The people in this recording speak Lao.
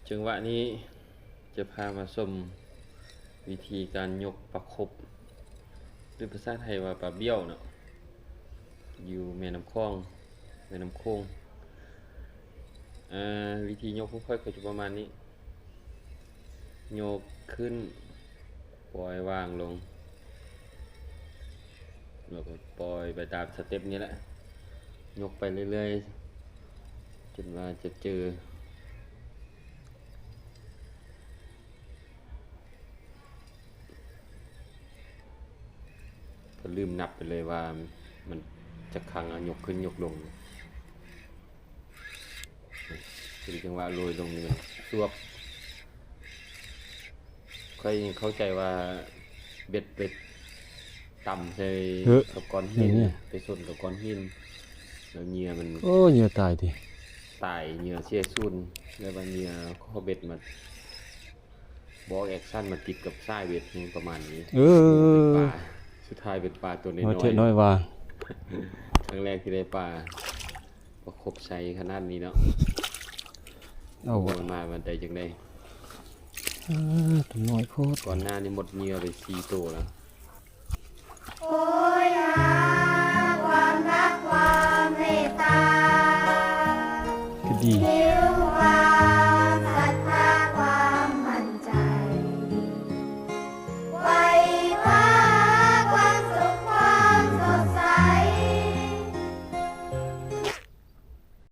ຈັງຫວະນີ້ຈະພາມາຊົມວິທີການຍົກປາຄົບ ຫຼືພາສາໄທວ່າປາບ້ຽວເນາະ ຢູ່ແມ່ນ້ຳຂອງ ແມ່ນ້ຳໂຂງ. ເອີ ວິທີຍົກຂອງຂ້ອຍກໍຈະປະມານນີ້ ຍົກຂຶ້ນ ປ່ອຍວາງລົງ ແລ້ວກໍປ່ອຍໄປຕາມສະເຕັບນີ້ແຫຼະ ຍົກໄປເລື້ອຍໆ ຈົນວ່າຈະເຈີ ກໍລືມນັບໄປເລີຍວ່າມັນຈັກຄັ້ງ ເອົາຍົກຂຶ້ນຍົກລົງ. ຄືຈັງຫວະໂລຍລົງນີ້ມັນສວບ. ຂ້ອຍຍັງເຂົ້າໃຈວ່າເບັດໄປຕຳໃສ່ ເອີ ກັບກ້ອນຫີນ ແມ່ນແຫຼະ ໄປຊົນກັບກ້ອນຫີນ ແລ້ວເຫຍື່ອມັນ ໂອ້ ເຫຍື່ອຕາຍຕິ ຕາຍ ເຫຍື່ອເສຍສູນ ແລ້ວວ່າເຫຍື່ອຂໍ້ເບັດມາ ບໍ່ອອກແອັກຊັນ ມາຕິດກັບສາຍເບັດ ຫຍັງປະມານນີ້ ເອີ ເປັນປາ ສຸດທ້າຍເປັນປາຕົວນ້ອຍໆ ນ້ອຍເທະນ້ອຍວ່າ ຄັ້ງແລກທີ່ໄດ້ປາ ປາຄົບໃສຂະໜາດນີ້ເນາະ. ເອົາ ມັນມາ ມັນໄດ້ຈັ່ງໃດ? ເອີ ຕົວນ້ອຍໂພດ ກ່ອນໜ້ານີ້ໝົດເຫຍື່ອໄປສີ່ໂຕແລ້ວ. ໂອ້ຍ ຫາຄວາມຮັກຄວາມເມດຕາ ຄືດີ ເມ